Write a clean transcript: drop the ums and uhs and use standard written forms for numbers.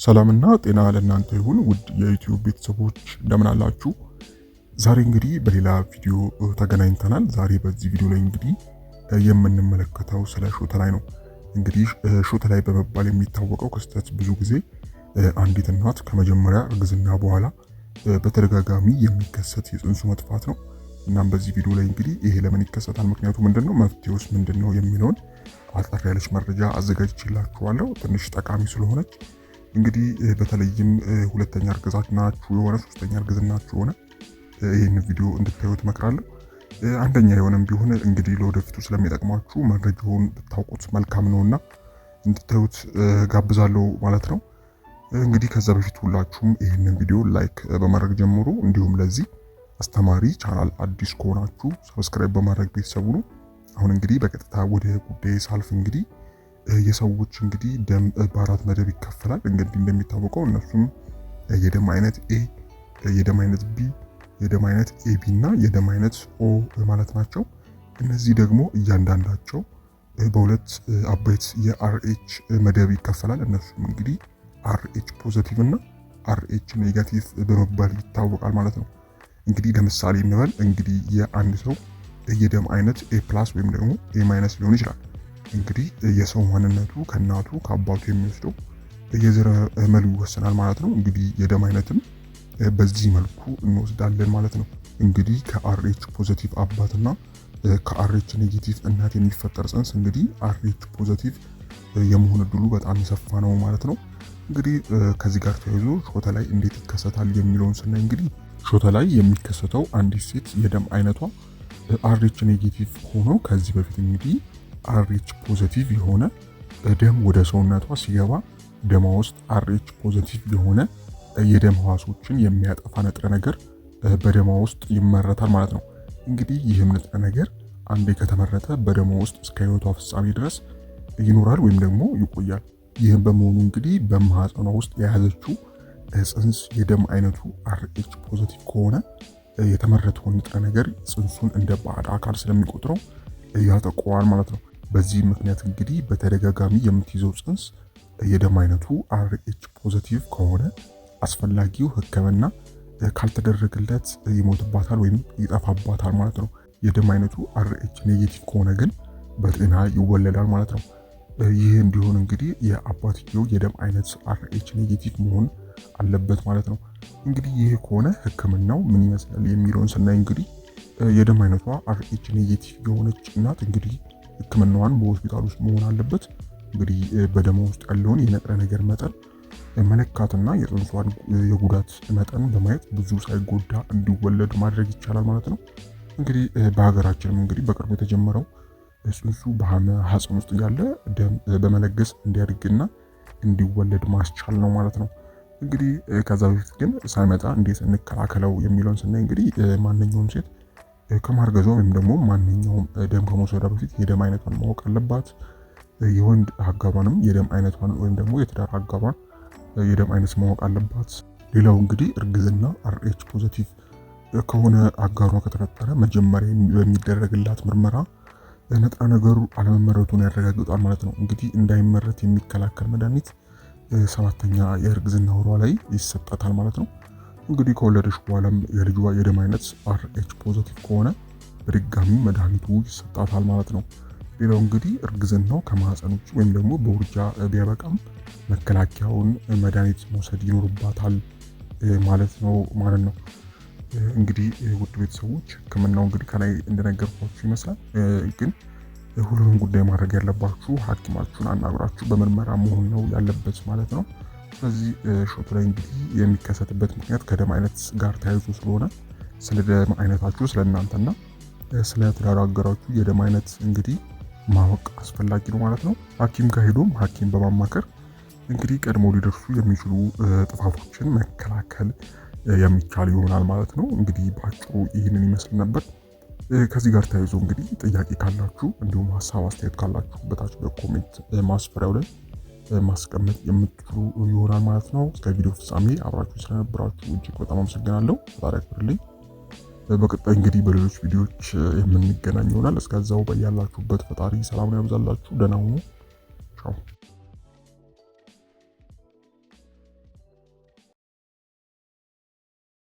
ሰላምና ጤና ለእናንተ ይሁን ውድ የዩቲዩብ ቤተሰቦች፣ እንደምን አላችሁ? ዛሬ እንግዲህ በሌላ ቪዲዮ ተገናኝተናል። ዛሬ በዚህ ቪዲዮ ላይ እንግዲህ የምንመለከተው ስለ ሾተላይ ነው። እንግዲህ ሾተላይ በመባል የሚታወቀው ክስተት ብዙ ጊዜ አንዲት እናት ከመጀመሪያ እርግዝና በኋላ በተደጋጋሚ የሚከሰት የጽንሱ መጥፋት ነው። እናም በዚህ ቪዲዮ ላይ እንግዲህ ይሄ ለምን ይከሰታል፣ ምክንያቱ ምንድነው፣ መፍትሄውስ ምንድነው የሚለውን አጠር ያለች መረጃ አዘጋጅቼላችኋለሁ። ትንሽ ጠቃሚ ስለሆነች እንግዲህ በተለይም ሁለተኛ እርግዝናችሁ የሆነ፣ ሶስተኛ እርግዝናችሁ የሆነ ይህን ቪዲዮ እንድታዩት እመክራለሁ። አንደኛ የሆነም ቢሆን እንግዲህ ለወደፊቱ ስለሚጠቅማችሁ መረጃውን ብታውቁት መልካም ነውና እንድታዩት ጋብዛለሁ ማለት ነው። እንግዲህ ከዛ በፊት ሁላችሁም ይህንን ቪዲዮ like በማድረግ ጀምሩ። እንዲሁም ለዚህ አስተማሪ ቻናል አዲስ ከሆናችሁ subscribe በማድረግ ቤተሰቡ ነው። አሁን እንግዲህ በቀጥታ ወደ ጉዳይ ሳልፍ እንግዲህ የሰዎች እንግዲህ ደም በአራት መደብ ይከፈላል። እንግዲህ እንደሚታወቀው እነሱም የደም አይነት A፣ የደም አይነት B፣ የደም አይነት AB እና የደም አይነት O ማለት ናቸው። እነዚህ ደግሞ እያንዳንዳቸው በሁለት አበይት የ RH መደብ ይከፈላል። እነሱም እንግዲህ RH positive እና RH negative በመባል ይታወቃል ማለት ነው። እንግዲህ ለምሳሌ እንበል እንግዲህ የአንድ ሰው የደም አይነት A plus ወይም ደግሞ A minus ሊሆን ይችላል። እንግዲህ የሰው ማንነቱ ከእናቱ ከአባቱ የሚወስደው የዘረመል ይወሰናል ማለት ነው። እንግዲህ የደም አይነትም በዚህ መልኩ እንወስዳለን ማለት ነው። እንግዲህ ከ RH positive አባትና ከ RH negative እናት የሚፈጠር ጽንስ እንግዲህ RH positive የመሆን እድሉ በጣም የሰፋ ነው ማለት ነው። እንግዲህ ከዚህ ጋር ተያይዞ ሾተላይ እንዴት ይከሰታል የሚለውን ስናይ እንግዲህ ሾተላይ የሚከሰተው አንዲት ሴት የደም አይነቷ RH negative ሆኖ ከዚህ በፊት እንግዲህ RH positive የሆነ ደም ወደ ሰውነቷ ሲገባ ደሟ ውስጥ RH positive የሆነ የደም ህዋሶችን የሚያጠፋ ንጥረ ነገር በደሟ ውስጥ ይመረታል ማለት ነው። እንግዲህ ይህም ንጥረ ነገር አንዴ ከተመረተ በደሟ ውስጥ እስከ ህይወቷ ፍጻሜ ድረስ ይኖራል ወይም ደግሞ ይቆያል። ይህም በመሆኑ እንግዲህ በማህፀኗ ውስጥ የያዘችው ጽንስ የደም አይነቱ RH positive ከሆነ የተመረተውን ንጥረ ነገር ጽንሱን እንደ ባዕድ አካል ስለሚቆጥረው ያጠቀዋል ማለት ነው። በዚህ ምክንያት እንግዲህ በተደጋጋሚ የምትይዘው ጽንስ የደም አይነቱ RH positive ከሆነ አስፈላጊው ሕክምና ካልተደረገለት ይሞትባታል ወይም ይጠፋባታል ማለት ነው። የደም አይነቱ RH negative ከሆነ ግን በጤና ይወለዳል ማለት ነው። ይህ እንዲሆን እንግዲህ የአባትየው የደም አይነት RH negative መሆን አለበት ማለት ነው። እንግዲህ ይህ ከሆነ ሕክምናው ምን ይመስላል የሚለውን ስናይ እንግዲህ የደም አይነቷ RH negative የሆነች እናት እንግዲህ ሕክምናዋን በሆስፒታል ውስጥ መሆን አለበት። እንግዲህ በደሟ ውስጥ ያለውን የንጥረ ነገር መጠን መለካትና የጽንሷን የጉዳት መጠን በማየት ብዙ ሳይጎዳ እንዲወለድ ማድረግ ይቻላል ማለት ነው። እንግዲህ በሀገራችንም እንግዲህ በቅርቡ የተጀመረው ጽንሱ በማህፀን ውስጥ እያለ ደም በመለገስ እንዲያድግና እንዲወለድ ማስቻል ነው ማለት ነው። እንግዲህ ከዛ በፊት ግን ሳይመጣ እንዴት እንከላከለው የሚለውን ስናይ እንግዲህ ማንኛውም ሴት ከማርገዟ ወይም ደግሞ ማንኛውም ደም ከመውሰዷ በፊት የደም አይነቷን ማወቅ አለባት። የወንድ አጋሯንም የደም አይነቷን ወይም ደግሞ የትዳር አጋሯን የደም አይነት ማወቅ አለባት። ሌላው እንግዲህ እርግዝና RH positive ከሆነ አጋሯ ከተፈጠረ መጀመሪያ በሚደረግላት ምርመራ ንጥረ ነገሩ አለመመረቱን ያረጋግጣል ማለት ነው። እንግዲህ እንዳይመረት የሚከላከል መድኃኒት ሰባተኛ የእርግዝና ወሯ ላይ ይሰጣታል ማለት ነው። እንግዲህ ከወለደች በኋላም የልጇ የደም አይነት RH positive ከሆነ በድጋሚ መድኃኒቱ ይሰጣታል ማለት ነው። ሌላው እንግዲህ እርግዝናው ከማህፀን ውጭ ወይም ደግሞ በውርጃ ቢያበቃም መከላከያውን መድኃኒት መውሰድ ይኖርባታል ማለት ነው ማለት ነው። እንግዲህ ውድ ቤተሰቦች፣ ሕክምናው እንግዲህ ከላይ እንደነገርኳችሁ ይመስላል። ግን ሁሉንም ጉዳይ ማድረግ ያለባችሁ ሐኪማችሁን አናግራችሁ በምርመራ መሆን ነው ያለበት ማለት ነው። ስለዚህ ሾተላይ እንግዲህ የሚከሰትበት ምክንያት ከደም አይነት ጋር ተያይዞ ስለሆነ ስለ ደም አይነታችሁ፣ ስለ እናንተና ስለ ትዳር አጋራችሁ የደም አይነት እንግዲህ ማወቅ አስፈላጊ ነው ማለት ነው። ሐኪም ጋር ሄዶም ሐኪም በማማከር እንግዲህ ቀድሞ ሊደርሱ የሚችሉ ጥፋቶችን መከላከል የሚቻል ይሆናል ማለት ነው። እንግዲህ በአጭሩ ይህንን ይመስል ነበር። ከዚህ ጋር ተያይዞ እንግዲህ ጥያቄ ካላችሁ እንዲሁም ሀሳብ አስተያየት ካላችሁ በታች በ comment ማስፈሪያው ላይ ማስቀመጥ የምትችሉ ይሆናል ማለት ነው። እስከ ቪዲዮ ፍጻሜ አብራችሁ ስለነበራችሁ እጅግ በጣም አመሰግናለሁ። ፈጣሪ ያክብርልኝ። በቀጣይ እንግዲህ በሌሎች ቪዲዮዎች የምንገናኝ ይሆናል። እስከዛው በያላችሁበት ፈጣሪ ሰላም ያብዛላችሁ። ደህና ሁኑ። ቻው።